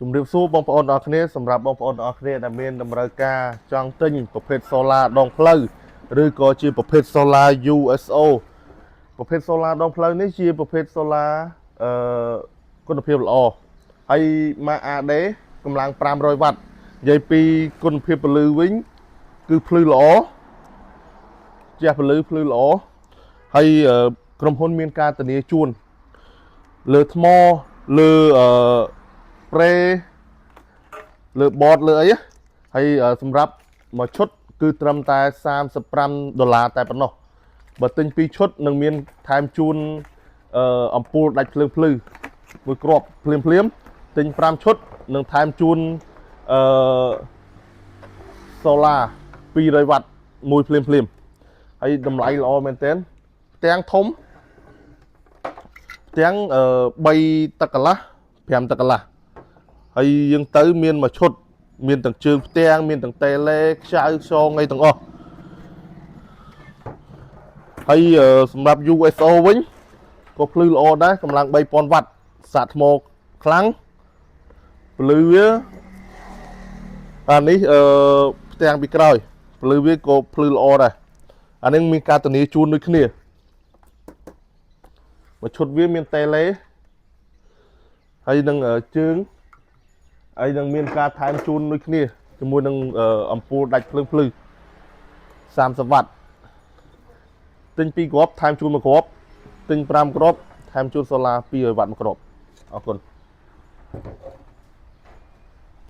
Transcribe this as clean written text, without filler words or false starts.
ជំរាបសួរបងប្អូនទាំងអស់គ្នាសម្រាប់បងប្អូនទាំងអស់គ្នាដែលមានតម្រូវការចង់ទិញប្រភេទ Solar ដងផ្លូវឬក៏ជាប្រភេទ Solar USO ប្រភេទ Solar ដងផ្លូវនេះជាប្រភេទ Solar អឺគុណភាពល្អហើយម៉ាក AD កម្លាំង500វ៉ាត់និយាយពីគុណភាពពលឺវិញគឺភ្លឺល្អជះពលឺភ្លឺល្អហើយអឺក្រុមហ៊ុនមានការធានាជូនលើថ្មលើអឺប្រេលើបតលើអីណាហើយអឺសម្រាប់មួយឈុតគឺត្រឹមតែ35ដុល្លារតែប៉ុណ្ណោះបើទិញពីរឈុតនឹងមានថែមជូនអឺអំពូលដាច់ភ្លើងភ្លឺមួយគ្រាប់ភ្លាមភ្លាមៗទិញ5ឈុតនឹងថែមជូនអឺ solar 200វ៉ាត់មួយភ្លាមភ្លាមៗហើយតម្លៃល្អមែនទែនផ្ទាំងធំផ្ទាំងអឺ3ទឹកកន្លះ5ទឹកកន្លះហើយយើងទៅមានមួយឈុតមានទាំងជើងផ្ទាំងមានទាំងតេឡេខ្ចៅខ្យងអីទាំងអស់ហើយអឺសម្រាប់ USO វិញក៏ភ្លឺល្អដែរកម្លាំង3000វ៉ាត់សាកថ្មខ្លាំងពលឺវាអានេះអឺផ្ទាំងពីក្រោយពលឺវាក៏ភ្លឺល្អដែរអានេះមានការធានាជូនដូចគ្នាមួយឈុតវាមានតេឡេហើយនឹងអឺជើងហើយនឹងមានការថែមជូនដូចគ្នាជាមួយនឹងអឺអំពូលដាច់ភ្លើងភ្លឺ30វ៉ាត់ទិញ2គ្រាប់ថែមជូនមួយគ្រាប់ទិញ5គ្រាប់ថែមជូនសូឡា200វ៉ាត់មួយគ្រាប់អរគុណ។